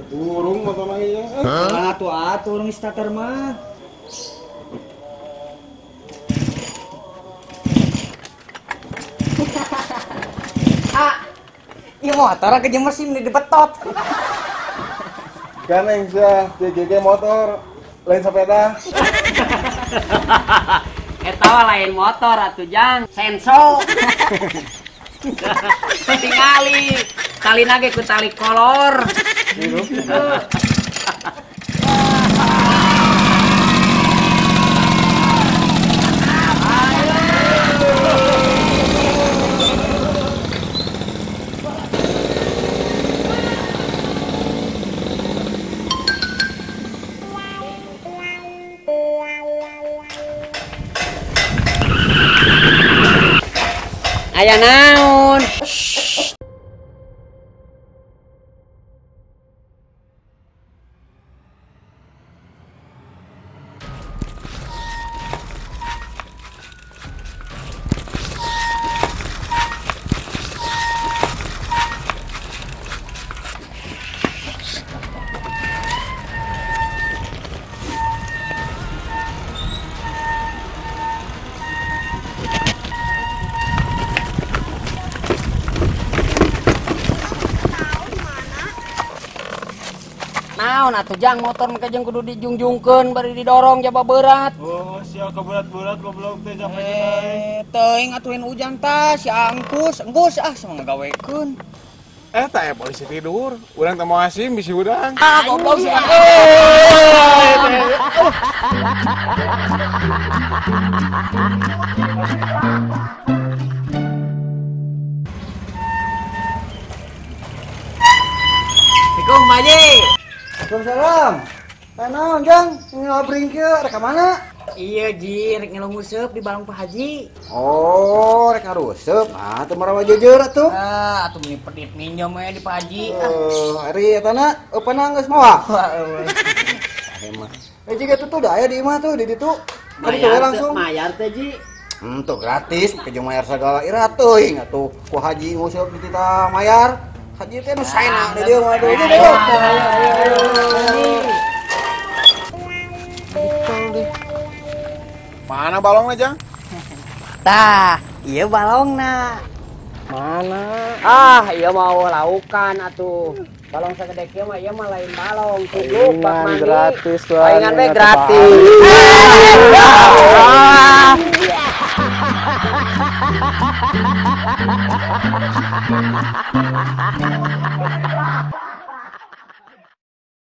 Burung motor lagi. Ah, tuh atuh urang starter mah. Ah, ieu motor ke jeung mesin di dibetot. Kan yang sia GGG motor lain sepeda. Eta lain motor atuh Jang, senso. Tingali talina ge ku tali kolor. Aya naon? Naon atuh Jang motor make jeung kudu dijungjungkeun bari didorong jaba berat. Oh, sia keberat-berat goblok teh capek. Teuing atuhin ujang tah si angkus, enggus ah sama ngagawekeun. Tah aya polisi tidur. Urang teh moal asim bisi urang. Ah, goblok sih. Assalamualaikum Pak Haji. Waalaikumsalam. Naon Jang, ngabring kieu rek ka mana? Iya Ji, rek ngelunguseup di balong Pak Haji. Oh, rek ngaruseup. Ah, teu marawa jeujeur atuh. Ah, atuh meni pedit minjem we di Pak Haji. Oh, ari eta na eupeuna geus mawa. Wah, eueuh. Jiga tuh da aya di imah tuh di ditu. Mayar langsung. Mayar teh Ji. Tuh gratis, ke jeung mayar sagala ira teuing atuh. Ku haji nguseup di tita mayar. Haji teh nu saena di dieu mah tuh. Mana balongna, Jang? Tah, ieu balongna. Mana? Ah, ieu mau laukan atuh. Balong sagede kieu mah ieu mah lain balong, cukup bak mandi. Gratis lah. Palingan we gratis. Ah.